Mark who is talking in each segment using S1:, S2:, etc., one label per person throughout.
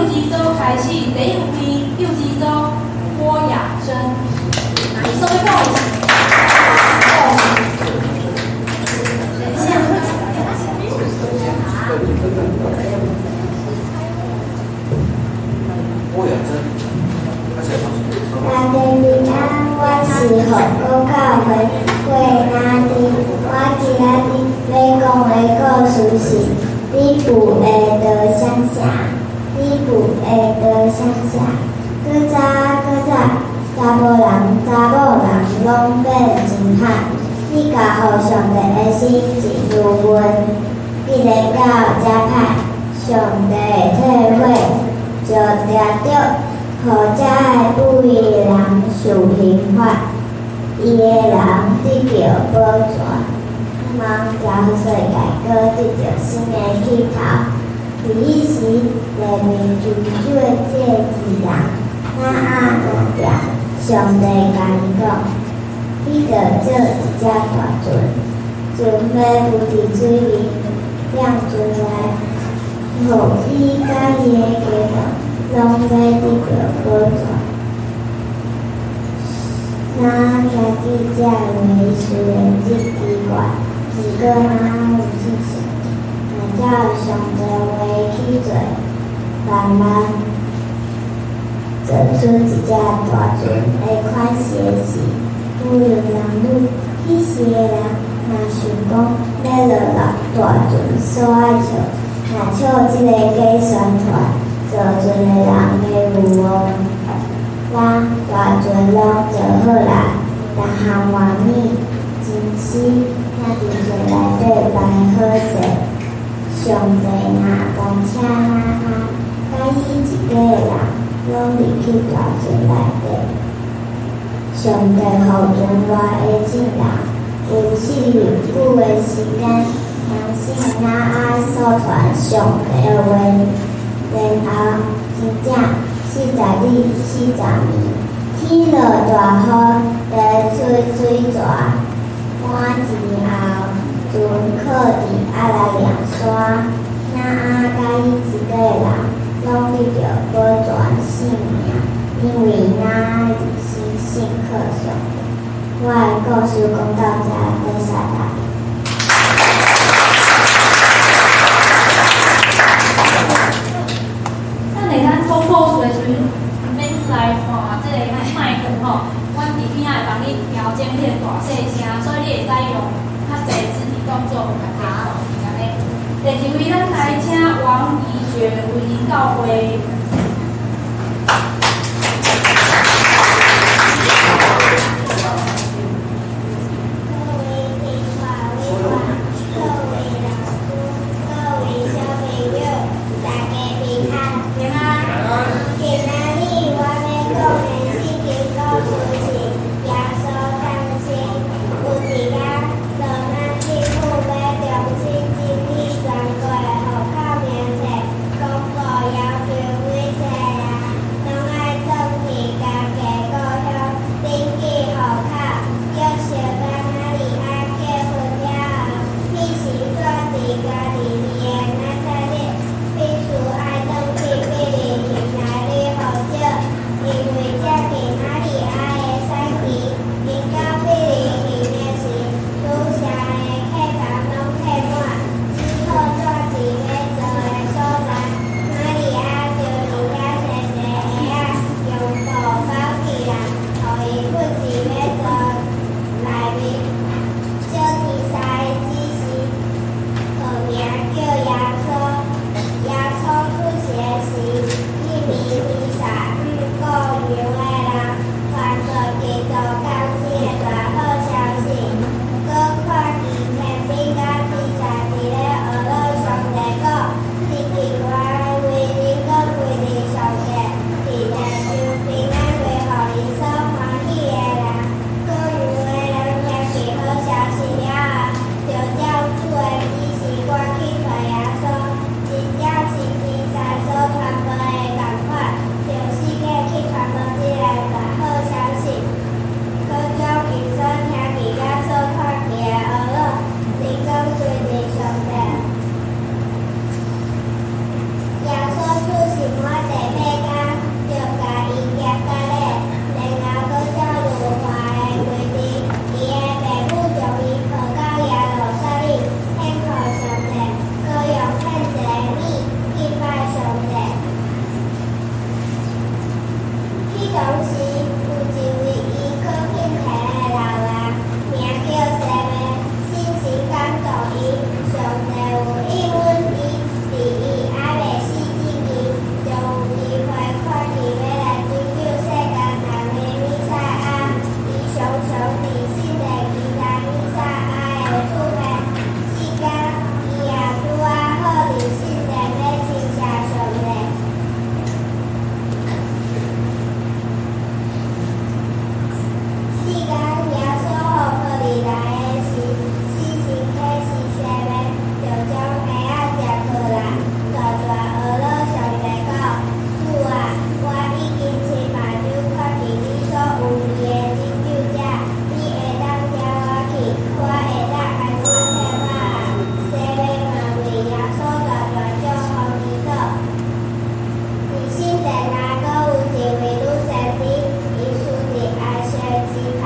S1: 幼稚組開始，第一位幼稚組郭雅珍，伊所欲講的是故事。等一下。
S2: 郭雅珍，
S3: 大家平安，我是福国教會郭雅珍。我今仔日欲講的故事是底部的多雙城，底部的多雙城。古早古早，查埔人查某人攏變真歹，你共予上帝的心情如阮，既然到遮歹，上帝退火就定著，予遮的不義人受刑罰，伊的人得著保全。望耶和華閣得著新的起頭。佇彼時，利未族做祭司人，拿亞若定，上帝共伊講：你著做一隻大船，船尾浮佇水面，踮船內，予伊佮伊的家人攏欲得著保全。若聽見這話雖然真奇怪，毋過若有信心，若照上帝話去做，慢慢做出一隻大船的款式時，無論男女，彼時的人若想講欲落落大船所愛笑，若笑這个假宣傳造船的人的愚妄。咱大船攏做好啦，逐項完美，真是遐佇船內底排好勢。上帝若講請拿亞佮伊一家人攏入去大船內底。上帝予船內的眾人有七日久的時間，相信拿亞所傳上帝的話，然後真正40日40暝，起落大雨，地吹水蛇，滿前後，船靠佇亞拉臘山，拿亞佮伊一家人攏得著保全性命，因為拿亞熱心信靠上帝。我的故事講到這，多謝大家。
S1: 等下咱講故事的時陣，免來換這个麥克吼，阮佇邊仔會幫你調整彼个大細聲，所以你會使用較濟肢體動作來講，是按呢。第二位，咱來請王怡雪雲林教會。
S3: 各位聽話委員，各位老師，各位小朋友，大家平安。
S1: 平安。
S3: 今仔日我欲講的聖經故事是耶穌降生。有一工，羅馬政府欲重新整理全國的戶口名冊，公布要求每抹地八工，就共伊夹甲咧，然後閣照律法的規定，伊的爸母將伊抱到耶路撒冷，獻予上帝，閣用獻祭的物敬拜上帝。彼當時有一位伊可敬虔的老人，名叫西面，聖神感動伊，上帝有應允伊，佇伊猶未死之前，將有機會看見欲來拯救世間人的彌賽亞。伊常常佇聖殿期待彌賽亞的出現，這工伊也拄仔好佇聖殿欲稱謝上帝。這工耶穌予抱入來的時，死神啟示西面，就將嬰仔接過來，大大呵咾上帝講：主啊，我已經親目睭看見你所預備的拯救者，你會當召我去，我會當安心退走啊。西面嘛為耶穌大大祝福祈禱。佇聖殿內閣有一位女先知，伊屬佇亞設支派，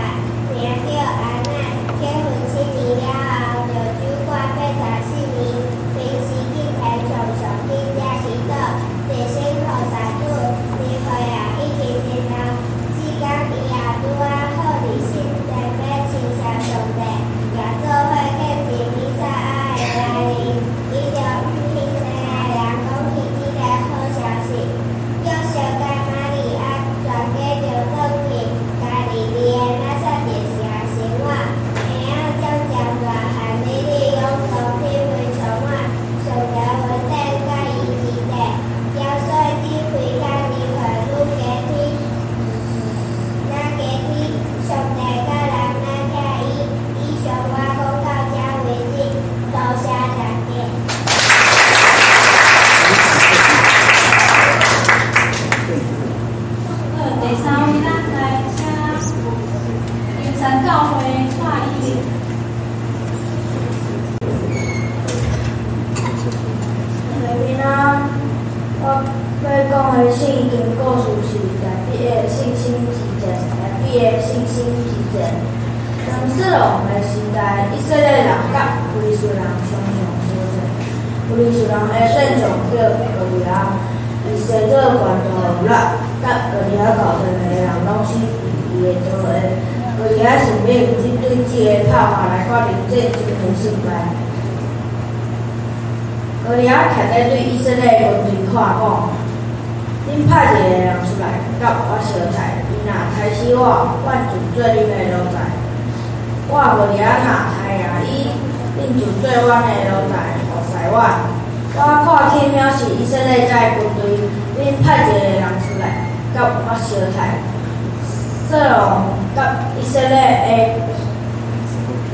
S3: 名叫安娜，結婚7年了後，著守寡84年，平時敬虔，常常去遮祈禱，熱心服侍主，年歲也已經真老。這工伊也拄仔好佇聖殿欲稱謝上帝，也做伙見證彌賽亞的來臨。伊就向興盛的人講起這个好消息。約瑟佮瑪利亞全家就轉去加利利的拿撒勒城生活。嬰仔漸漸大漢，日日仰頭品味充滿上帝恩典佮伊齊踮。耶穌的指揮佮年歲愈加添，若加添，上帝佮人若疼伊。以上我講到這為止，多謝大家。
S1: 好，第三位，咱來請金山教會蔡依玲。
S2: 下面仔我欲講的聖經故事是大衛的信心之戰。大衛的信心之戰。當掃羅王的時代，以色列人佮非利士人常常相戰。非利士人的戰將叫歌利亞，伊生做拳頭有力，佮歌利亞交戰的人攏死佇伊的刀下。歌利亞想欲用這對峙的拍法來決定戰爭的勝敗。歌利亞徛咧對以色列軍隊喊講：恁派一个人出來，佮我相刣，伊若刣死我，阮就做恁的奴才；我歌利亞若刣贏伊，恁就做阮的奴才，服侍阮。我看起藐視以色列這个軍隊，恁派一个人出來，佮我相刣。掃羅王佮以色列的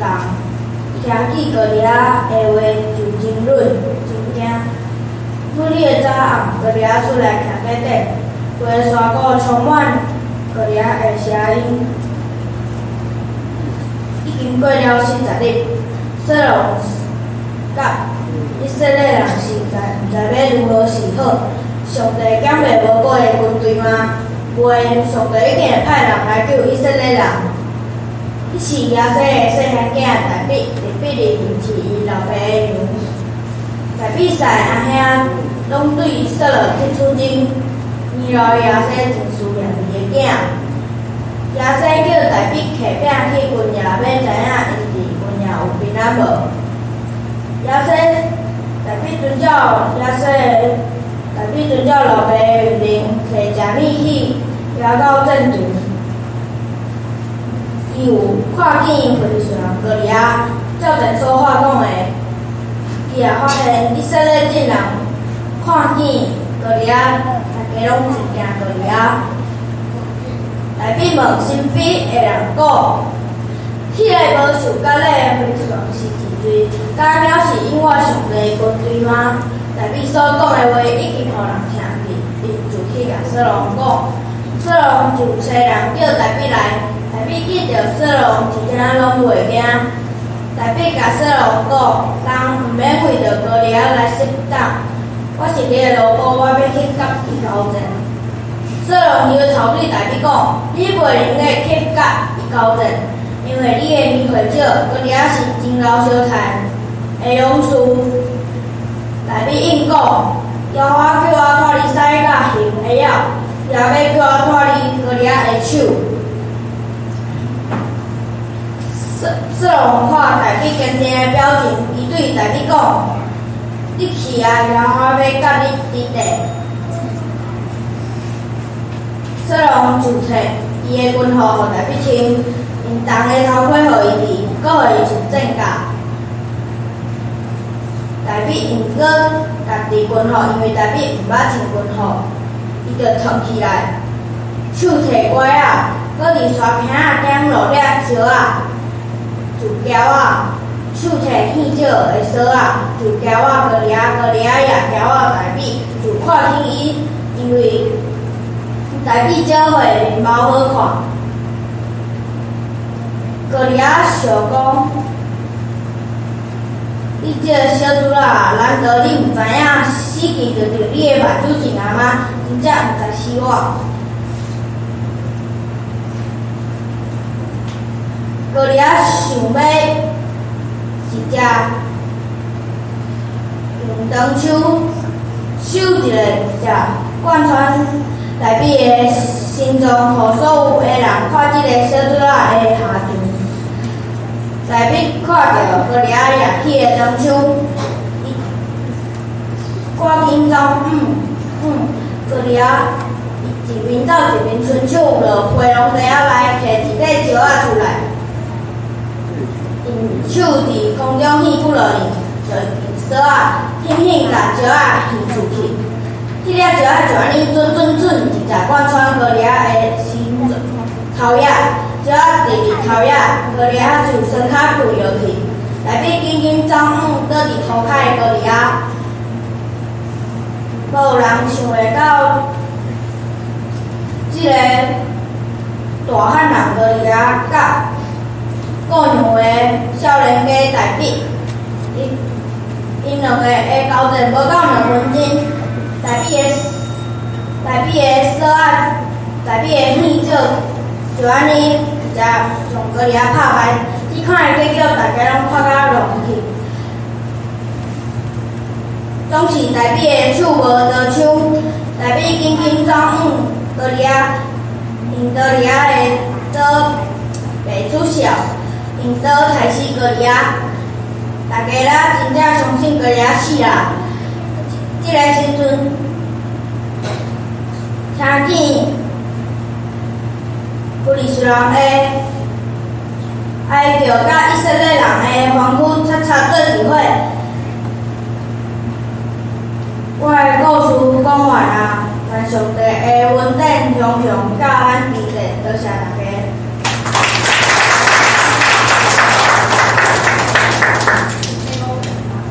S2: 人聽見歌利亞的話，就真忍真驚。每日的早暗，歌利亞出來徛在頂，規个山谷充滿歌利亞的聲音。已經過了40日，掃羅王佮以色列人實在毋知欲如何是好。上帝敢會無顧伊的軍隊嗎？袂，上帝一定會派人來救以色列人。彼時耶西的細漢囝大衛佇伯利恆飼伊老爸的羊。大衛三个阿兄攏對掃羅去出征，原來耶西真思念伊的囝。耶西叫大衛提餅去軍營，欲知影𪜶佇軍營有平安無。耶西大衛遵照耶西的大衛遵照老爸的命令，提食物去行到戰場。伊有看見非利士人歌利亞，照前所話講的，伊也發現以色列眾人看見歌利亞，大家攏真驚歌利亞。大衛問身邊的人講：彼个無受割禮的非利士人是一罪，敢藐視永活上帝的軍隊嗎？大衛所講的話已經予人聽見，伊就去共掃羅王講。掃羅王就差人叫大衛來，大衛見著掃羅王一點仔攏袂驚。大衛共掃羅王講：人毋免為著歌利亞來失膽，我是你的奴僕，我欲去佮伊交戰。掃羅搖頭對大衛講：你袂能夠去佮伊交戰，因為你的名歲少，歌利亞是真老相趁的勇士。大衛應講：耶和華叫我脫離獅佮熊的咬，也欲叫我脫離歌利亞的手。掃羅看大衛堅定的表情，伊對大衛講：你去啊，耶和華欲佮你佇咧。掃羅就提伊的軍服予大衛穿，用銅的頭盔予伊戴，閣予伊一戰甲。大衛用閣家己軍服，因為大衛毋捌穿軍服，伊就脫起來，手提拐仔，閣佇沙坪仔頂落掠石仔，就撬仔，手提糞石的索仔，就撬仔歌利亞，歌利亞也撬仔大衛，就看輕伊，因為大衛少歲面貌好看。歌利亞想講：你這個小卒仔，難道你毋知影死期就佇你的目睭前啊嗎？真正毋知死我！歌利亞想欲一隻用長槍手一个一隻貫穿大衛的心臟，予所有的人看這个小卒仔的下場。大衛看著歌利亞掠起的長槍，伊趕緊走，歌利亞一邊走一邊伸手落皮囊袋仔內，提一塊石仔出來，用手佇空中糞幾落去，就用索仔狠狠共石仔糞出去。彼粒石仔就按呢準準準一直貫穿歌利亞的心頭仔，石仔直入頭仔，歌利亞就雙跤跪落去。大衛緊緊走往倒佇塗跤的歌利亞，無人想會到這个大漢人歌利亞佮故鄉的少年家大衛，𪜶兩个的交戰無到2分鐘，大衛的索仔，大衛的糞石就按呢直接將歌利亞拍敗。這款的結局大家攏看甲戆去。總是大衛的手無刀槍，大衛緊緊走往歌利亞，用歌利亞的刀袂出鞘，用刀刣死歌利亞。大家啦真正相信歌利亞死啦。這个時陣，聽見非利士人的哀叫，佮以色列人的歡呼，擦擦做一伙。我的故事講完啊，願上帝的恩典常常佮咱佇咧，多謝大家。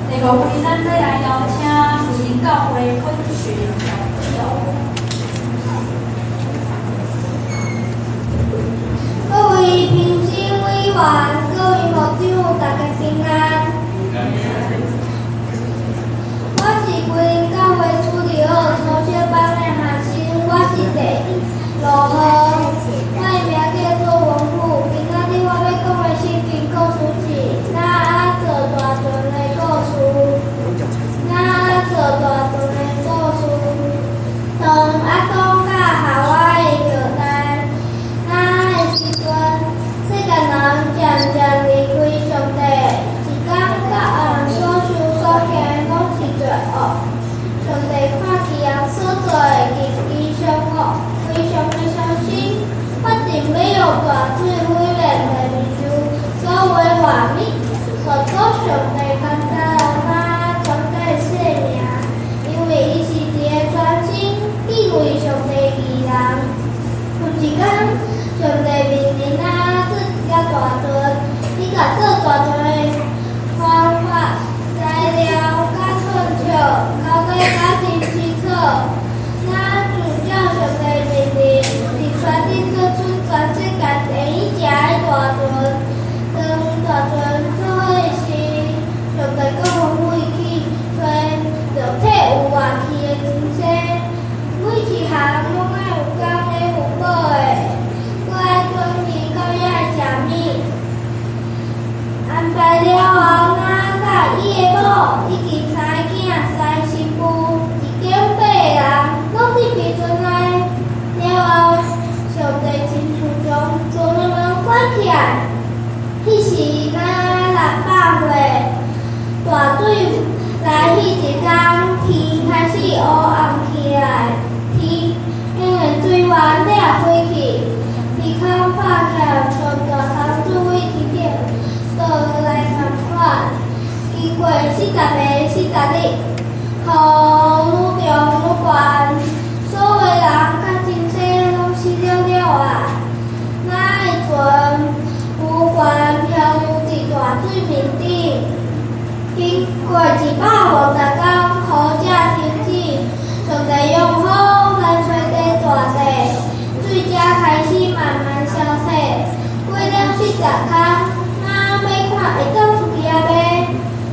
S1: 第五位，咱欲來邀請雲林教會昆群小朋友。
S4: 各位評審委員、各位牧長，大家平安。我是雲林教會主日學初小班的學生，我是第六號，我的名叫做文富。今仔日我欲講的聖經故事是哪仔做大船的故事。哪仔做大船的故事。大水來彼一工，天開始烏暗起來，天頂的水源掠開去，天空拍起來像大桶水對天頂倒落來仝款。經過40个40日，雨愈重愈懸，所有人佮真濟攏死了了啊！哪的船浮懸漂流佇大水面頂，經過150工，雨才停止。上帝用風來吹低大地，水才開始慢慢消退。過了40工，哪欲看會當出去抑未？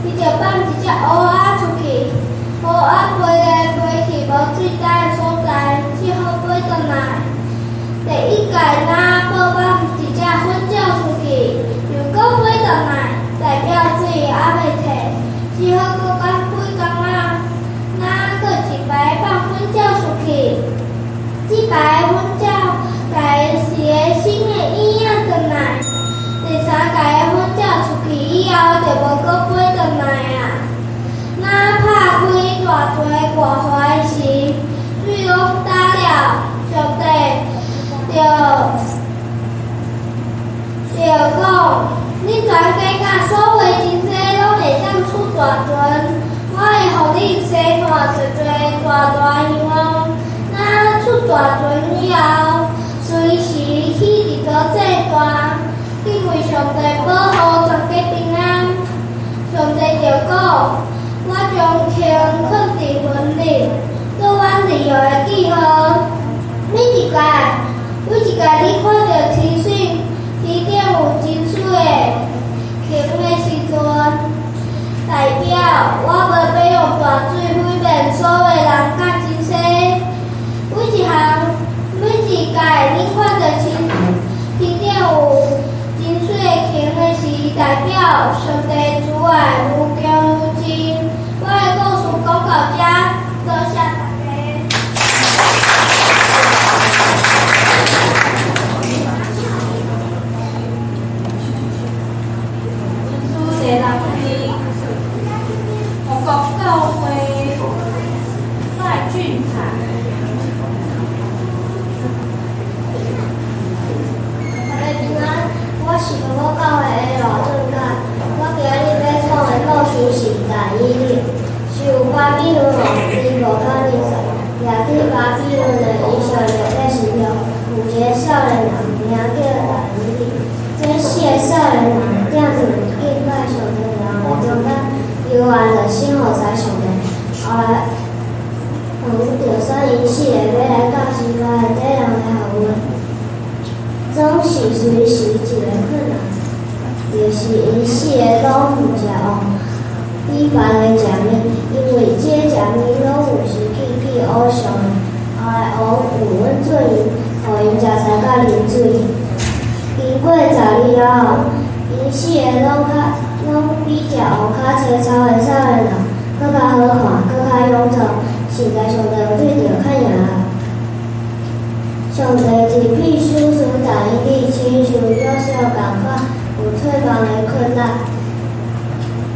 S4: 伊就放一隻烏鴉出去，烏鴉飛來飛去，無水干的所在，只好飛轉來。第一屆哪報放一隻粉鳥出去，又閣飛轉來，代表水猶未退，只好閣等幾工仔。哪閣一擺放粉鳥出去，這擺粉鳥帶一個新的嬰仔轉來。第三屆粉鳥出去以後，就無閣飛轉來啊。哪拍開大船外帆時，水攏焦了，上帝就講：恁全家佮所有真濟攏會當出大船，我會予恁生湠濟濟大大希望。哪出大船以後，隨時起日頭這大，敬畏上帝保護全家平安。上帝就講：我將鯨囥佇雲裡，做阮立約的記號。每一屆你看著天水天頂有真水的鯨的時陣，代表我無欲用大水毀滅所有人佮真濟。每一屆你看著天頂有真水的鯨的時，代表上帝慈愛無窮無盡。我的故事講到遮，多謝大家。
S1: 先書第六篇，王國教會賴俊凱。
S3: 大家平安，我是王國教會的羅俊凱。我今日欲講的故事是但以理。受巴比倫王尼布甲尼撒掠去巴比倫的以色列百姓中，有一个少年人，名叫但以理。這四个少年人踮佇敬拜上帝的人的中間，猶原熱心服侍上帝。後來，王就選𪜶四个欲來教西家的底人的學問，總是隨時一个困難，就是𪜶四个攏毋食王予辦的食物，因為這食物攏有是去祭偶像的。後來王有允准𪜶，予𪜶食菜佮啉水。經過10日了後，𪜶四个攏比食王較青草的少年人閣較好看，閣較勇壯。實在上帝有對著較贏啊！上帝伫秘書使但以理親像約瑟仝款有退夢的困難。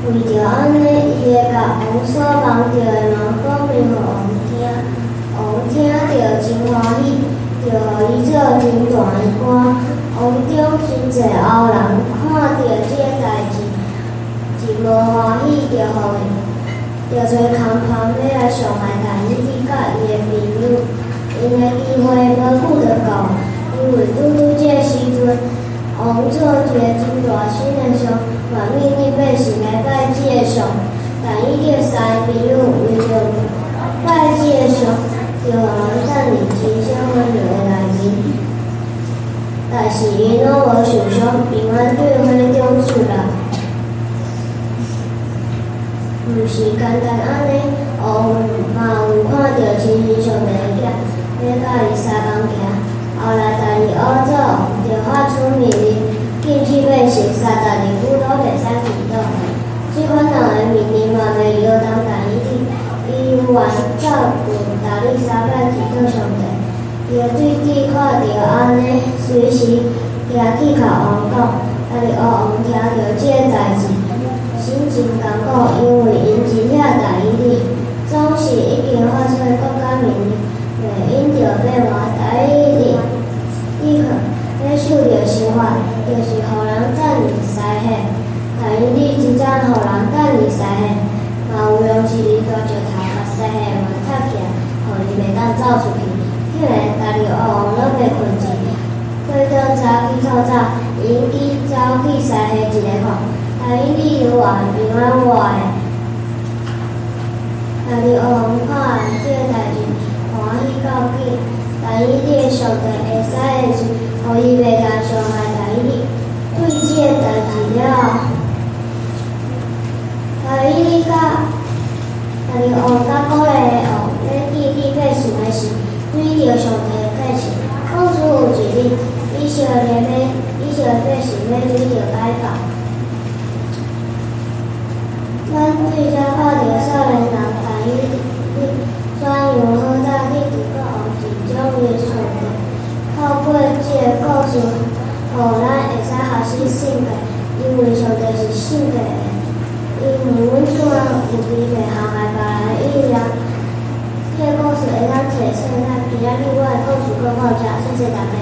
S3: 為著按呢，伊會共王所夢著的夢講明予王聽，王聽著真歡喜，就予伊做真大的官。王中真濟後人看著這个代誌，真無歡喜，就揣空帆欲來傷害但以理佮伊的朋友。𪜶的機會無久就到，因為拄拄這个時陣，王做一个真大新的像，嘛命令百姓來拜這个像。但以理三个朋友為著拜這个像，就予人等佇真小火爐的內面。但是𪜶攏無受傷，平安對火中出來。毋是單單按呢，王嘛有看著親像上帝的囝，欲佮伊相仝行。後來大利烏做王，就發出命令，禁止百姓30日久攏袂使祈禱。這款人的命令嘛袂搖動但以理，伊猶原照舊逐日三擺祈禱上帝。伊對對看著按呢，隨時行去共王講。大利烏王聽著這个代誌，
S4: 心真艱苦，因為𪜶真疼但以理，總是已經發出國家命令，袂用著欲活但以理，你欲受著刑罰，就是予人擲入獅穴。但以理真正予人擲入獅穴，嘛有用一粒大石頭共獅穴門踢起來，予伊袂當走出去。彼个大利烏王攏袂睏志，過轉早起透早，𪜶去走去獅穴一个看，但以理猶原平安活的。大利烏王看完這个代誌，歡喜到緊。但以理的上帝會使的時，予伊袂當傷害但以理。對這个代誌了後，但以理佮大利王佮古列王欲見見百姓的時，對著上帝發誓，講出有一日，以色列百姓欲對著解放。咱對遮看著少年人但以理怎樣好早去求國王盡忠於上帝。透過這个故事，予咱會使學習性格，因為上帝是性格的。因為阮主啊有機會陷害別人的意念。這个故事會當提醒咱，今仔日我的故事講到這，謝謝大家。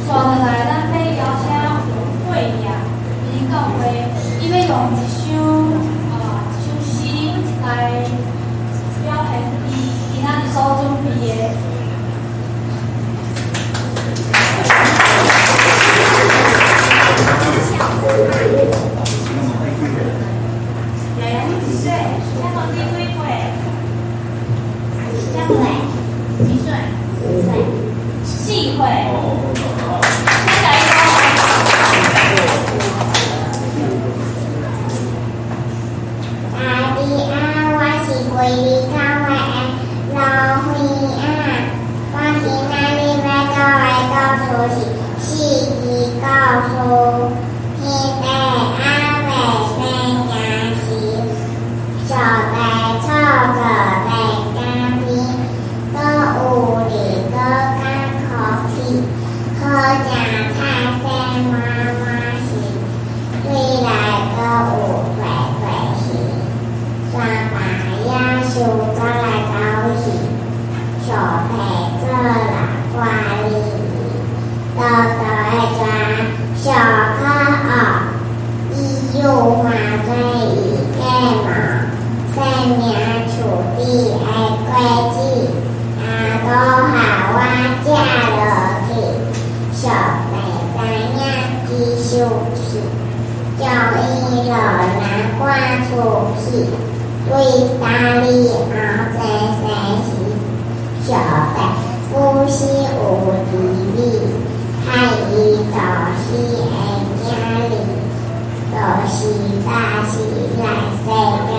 S1: 紲落來，咱欲邀請吳慧亞，伊教會，伊欲用一首詩來表現伊今仔日所準備的。
S5: 瑤瑤，你幾歲？嘉彤，你幾歲？
S3: 四歲。
S5: 幾歲？
S3: 四歲。
S5: 四歲。請來一
S3: 大家好，我是歸里教會的羅慧亞。我今仔日欲講的故事是四支故事。天地猶未生成時，上帝創造地佮天，閣有日閣較空氣，好食菜色滿滿時，水內閣有濟濟魚，山爸野獸走來走去，上帝做人管理伊，多多的蛇小可惡，伊有化做伊的毛，生命樹底的果子，亞當夏娃食落去，上帝知影伊生氣，將𪜶老人趕出去，對大利後生生時，上帝不是有治理，害伊就是的囝兒，就是大時來世間，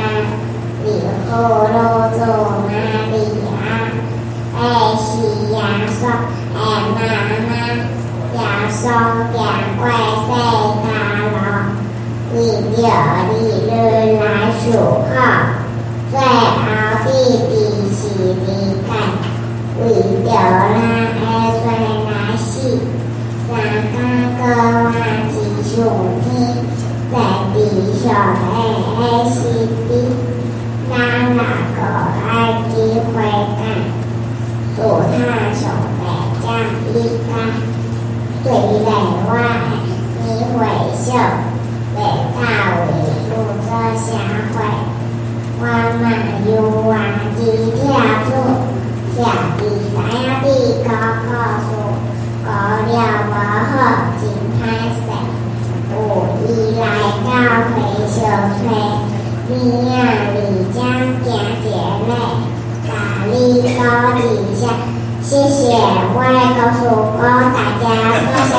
S3: 裡婦女子瑪利亞，白是耶穌的媽媽，耶穌行過世間路，為著你汝來受苦，最後佇十字架，為著咱的罪來死，三更閣活上天，坐佇上帝的右邊，咱若閣愛去悔改，事他上帝才理解。雖然我的回想，袂大為汝做啥貨，我嘛猶原真疼主，徛佇知影佇講故事，講了無好，真歹勢。有伊來教會相揣，邊仔離遮行一禮，共你鼓一下，謝謝，我的故事講大家，多謝。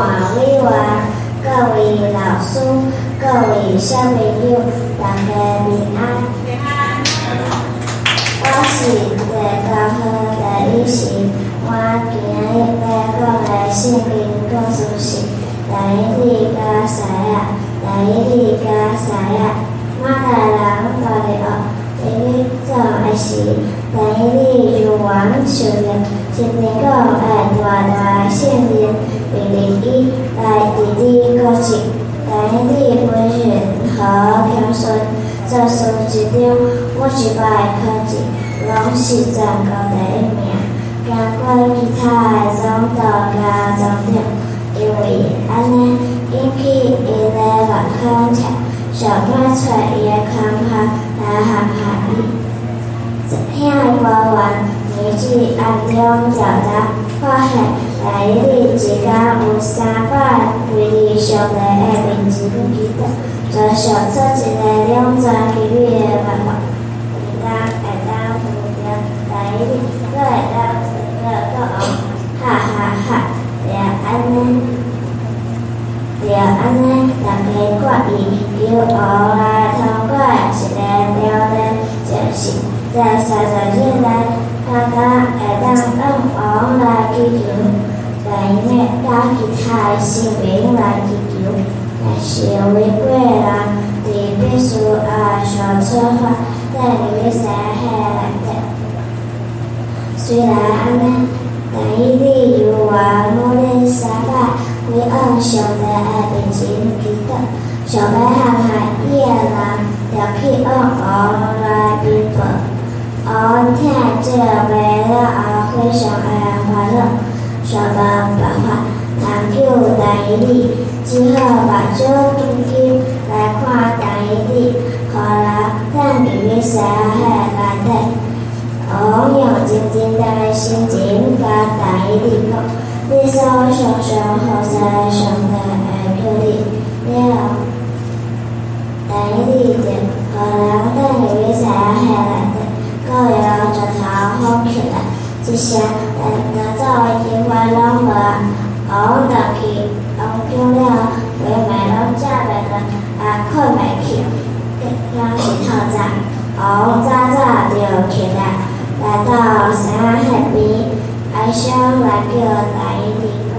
S3: 委員、各位老師、各位小朋友，大家平安。
S5: 平安。
S3: 我是第九號第一時，我今仔日欲講的聖經故事是但以理佮獅仔，但以理佮獅仔。瑪代人大日王伫咧創的時，但以理猶原受著神天講的大大的聖令，命令伊來治理國政。但以理本人和謙遜，做事之中，每一擺考試攏是全國第一名，行過其他的總督佮總長。因為按呢，引起𪜶的目空赤，想欲揣伊的空隙來陷害伊。遐个官員女子暗中調查，發現但以理一工有三擺跪佇上帝的面前祈禱，就想出一个兩全其美的辦法，毋但會當除掉但以理，閣會當找著國王。哈哈哈！著按呢，著按呢，大家決意求王來通過一个條例，就是在30日內，敢若會當向王來祈求，但以理佮其他的臣民來祈求，若是違背人，就必須愛受處罰，擲入獅彼內底。雖然按呢，但以理猶原每日三擺跪向上帝的面前祈禱，想欲陷害伊的人，就去向王來稟報。王聽這話了後，非常的煩惱，想無辦法通救但以理，只好目睭緊緊來看但以理，予人擲入去獅彼內底。王用真認真的心情共但以理講：你所常常服侍的上帝會救你了後，但以理就予人擲入去獅彼內底，羔羊石頭封起來，一聲連逃走的機會攏無。王轉去王宮了後，規暝攏食袂落，也睏袂去，敢是透早。王早早就起來，來到獅彼邊，哀聲來叫但以理講：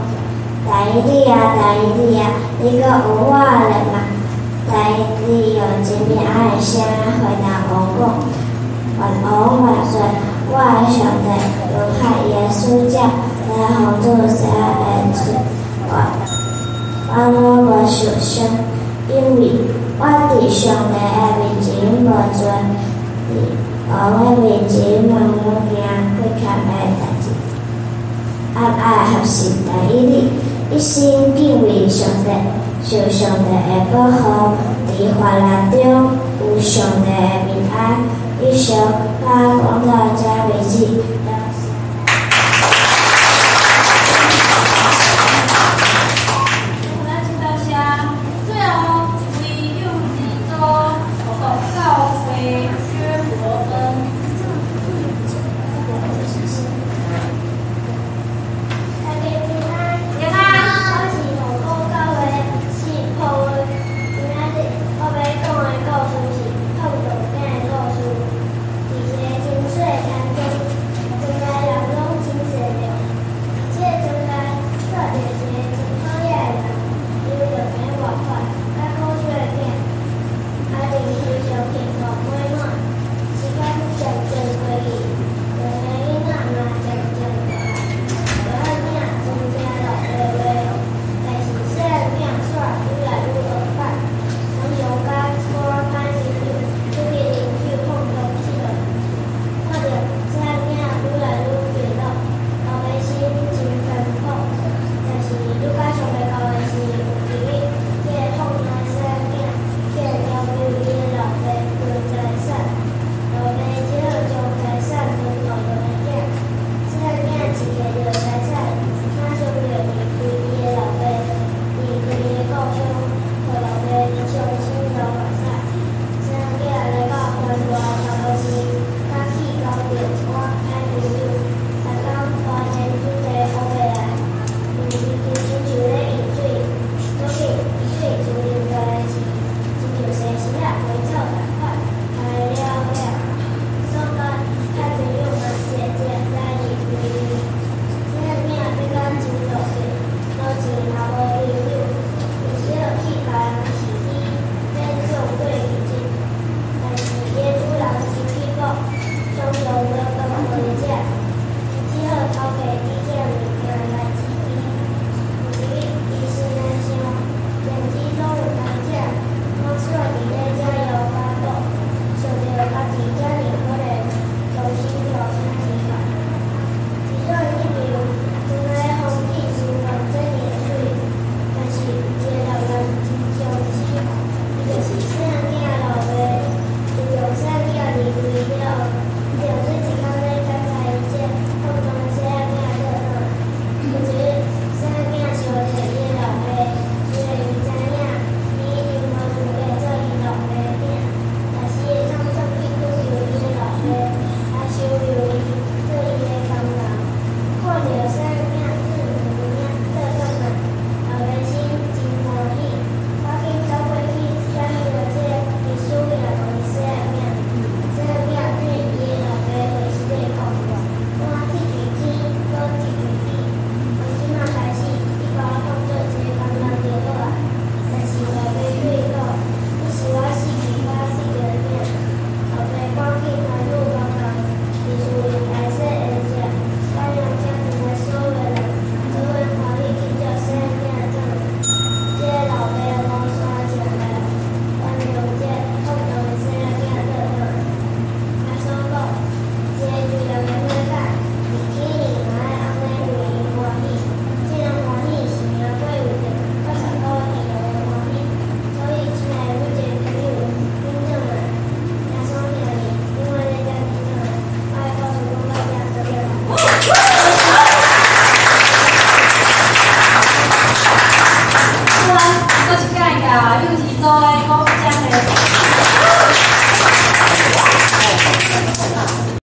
S3: 但以理啊，但以理啊，你閣有活咧嗎？但以理用真平安的聲回答王講：願王萬歲！我的上帝有派伊的使者來封住獅仔的喙，我攏無受傷，因為我佇上帝的面前無罪，佇王的面前嘛無行虧欠的代誌。暗愛服侍但以理，一心敬畏上帝，受上帝的保護，佇患難中有上帝的平安。以上，我講到這為止。